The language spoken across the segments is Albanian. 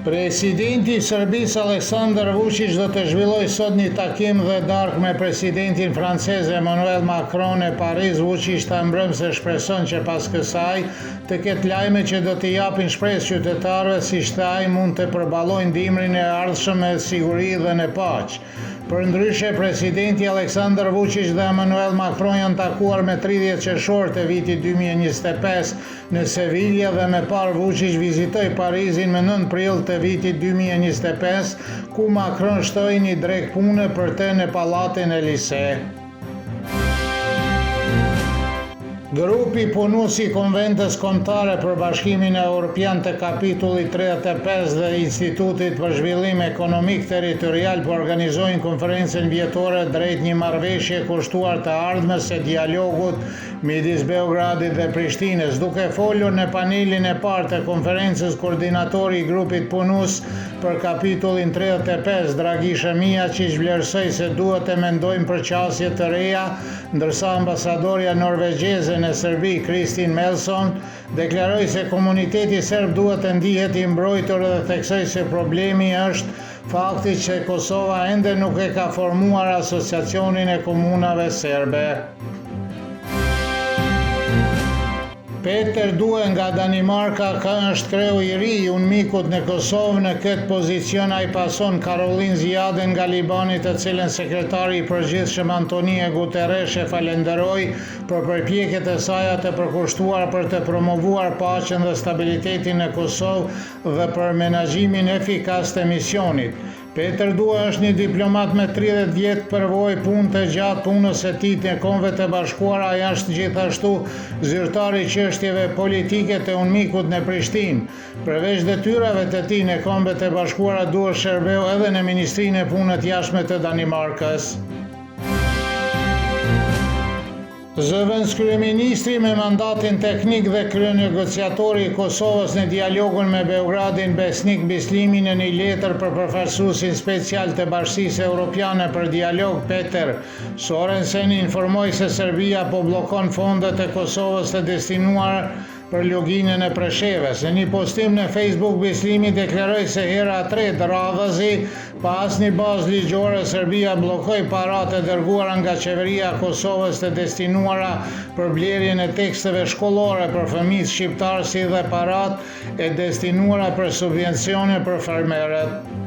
Presidenti i Serbisë Aleksandar Vuçiq do të zhvillojë sot një takim dhe darkë me presidentin francez Emmanuel Macron në Paris. Vuçiq tha mbrëmë se shpreson që pas kësaj të ketë lajme që do t'i japin shpresë qytetarëve, siç tha ai, mund të përballojnë dimrin e ardhshëm me siguri dhe në paqe. Përndryshe, presidenti Aleksandar Vuçiq dhe Emmanuel Macron janë takuar me 30 qershor të vitit 2025 në Sevilje dhe më parë Vuçiq vizitoi Parisin më 9 prill të vitit 2025, ku Macron shtoi një drekë pune për të në Pallatin Elysee. Grupi punues i Konventës Kombëtare për Bashkimin Europian të Kapitullit 35 dhe Institutit për Zhvillim Ekonomik Territorial po organizojnë konferencën vjetore drejt një marrëveshje kushtuar të ardhmes së dialogut midis Beogradit dhe Prishtinës. Duke folur në panelin e parë të konferencës, koordinatori i grupit punues për Kapitullin 35, Dragisha Mijaçiq vlerësoi se duhet të mendojmë për qasje të reja, ndërsa ambasadorja norvegjeze në Serbi, Kristin Melson, deklaroi se komuniteti serb duhet të ndihet i mbrojtur dhe theksoi se problemi është fakti që Kosova ende nuk e ka formuar Asociacionin e Komunave Serbe. Peter Due nga Danimarka ka është kreu i ri i UNMIK-ut në Kosovë, në këtë pozicion ai pason Karolin Ziaden nga Libani të cilën sekretari i përgjithshëm Antonio Guterres e falënderoi për përpjekjet e saja të përkushtuara për të promovuar paqen dhe stabilitetin në Kosovë dhe për menaxhimin efikas të misionit. Peter Due është një diplomat me 30 vjet përvojë punë të gjatë punës së tij në Kombet e Bashkuara, ai është gjithashtu zyrtar i çështjeve politike të UNMIK-ut në Prishtinë. Përveç detyrave të tij në Kombet e Bashkuara, Due shërbeu edhe në Ministrinë e Punëve të Jashtme të Danimarkës. Zëvendëskryeministri me mandatin teknik dhe kryenegociatori i Kosovës në dialogun me Beogradin, Besnik Bislimi në një letër për përfaqësuesin special të Bashkësisë Europiane për dialog, Peter Sorensen informoi se Serbia po bllokon fondet e Kosovës të destinuara për Luginën e Preshevës. Në një postim në Facebook, Bislimi deklaroi se hera e tretë radhazi, pa asnjë bazë ligjore, Serbia bllokoi paratë e dërguara nga Qeveria e Kosovës të destinuara për blerjen e teksteve shkollore për fëmijët shqiptarë si dhe paratë e destinuara për subvencione për fermerët.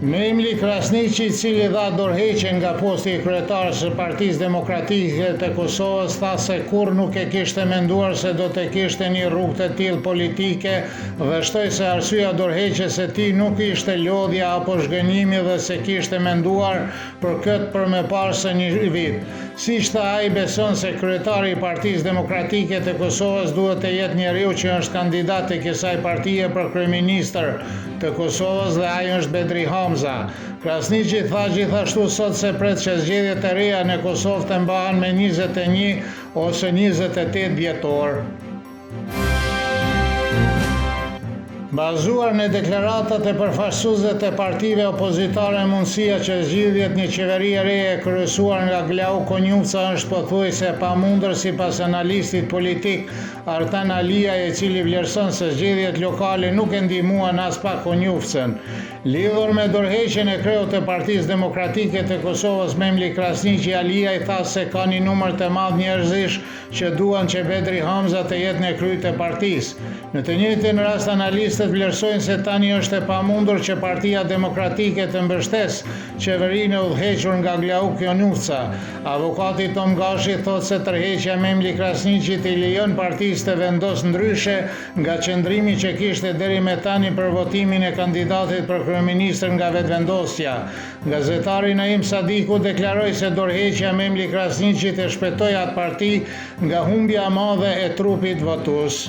Memli Krasniqi, i cili dha dorëheqjen nga posti i kryetares së Partisë Demokratike të Kosovës, tha se kurrë nuk e kishte menduar se do të kishte një rrugë të tillë politike dhe shtoi se arsyeja e dorëheqjes së tij nuk ishte lodhja apo zhgënjimi dhe se kishte menduar për këtë për më parë se një vit. Siç tha ai, beson se kryetari i Partisë Demokratike të Kosovës duhet të jetë njeriu që është kandidat i kësaj partie për kryeministër të Kosovës dhe ai është Bedri Hamza. Krasniqi tha gjithashtu sot se pret që zgjedhjet e reja në Kosovë të mbahen me 21 ose 28 dhjetor. Bazuar në deklaratat e përfaqësuesve të partive opozitare mundësia që zgjidhet një qeveri e re e kryesuar nga Glauk Konjufca është pothuajse e pamundur sipas analistit politik Artan Aliaj i cili vlerëson se zgjedhjet lokale nuk e ndihmuan aspak Konjufcën. Lidhur me dorëheqjen e kreut të Partisë Demokratike të Kosovës Memli Krasniqi Aliaj tha se ka një numër të madh njerëzish që duan që Bedri Hamza të jetë në krye të partisë. Në të njëjtin rast analistët vlerësojnë se tani është e pamundur që Partia Demokratike të mbështesë qeverinë e udhëhequr nga Glauk Konjufca. Avokati Tomë Gashi thotë se tërheqja e Memli Krasniqit i lejon partisë të vendosë ndryshe nga qëndrimi që kishte deri me tani për votimin e kandidatit për kryeministër nga Vetëvendosja. Gazetari Naim Sadiku deklaroi se dorëheqja e Memli Krasniqit e shpëtoi atë parti nga humbja e madhe e trupit votues.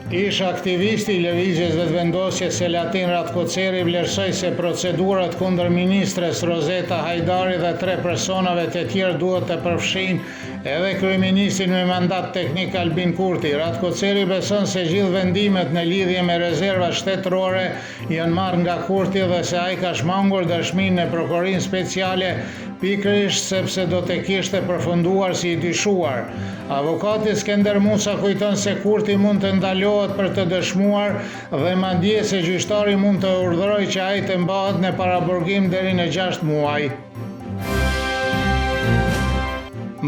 Ish-aktivisti i Lëvizjes Vetëvendosje Selatin Ratkoceri vlerësoi se procedurat kundër ministres Rozeta Hajdari dhe tre personave të tjerë duhet të përfshijnë. edhe kryeministrin me mandat teknik Albin Kurti. Ratkoceri beson se gjithë vendimet në lidhje me rezervat shtetërore janë marrë nga Kurti dhe se ai ka shmangur dëshminë në Prokurorinë Speciale pikërisht sepse do të kishte përfunduar si i dyshuar. Avokati Skender Musa kujton se Kurti mund të ndalohet për të dëshmuar dhe madje se gjyqtari mund të urdhërojë që ai të mbahet në paraburgim deri në 6 muaj.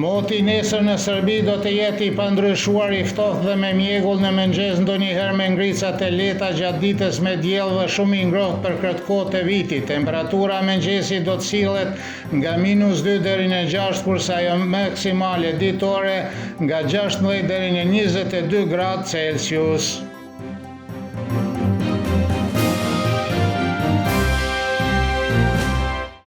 Moti nesër në Serbi do të jetë i pandryshuar i ftohtë dhe me mjegull në mëngjes ndonjëherë me ngrica të lehta gjatë ditës me diell dhe shumë i ngrohtë për këtë kohë të vitit. Temperatura e mëngjesit do të sillet nga minus 2 deri në 6, kurse ajo maksimale ditore nga 16 deri në 22 gradë Celsius.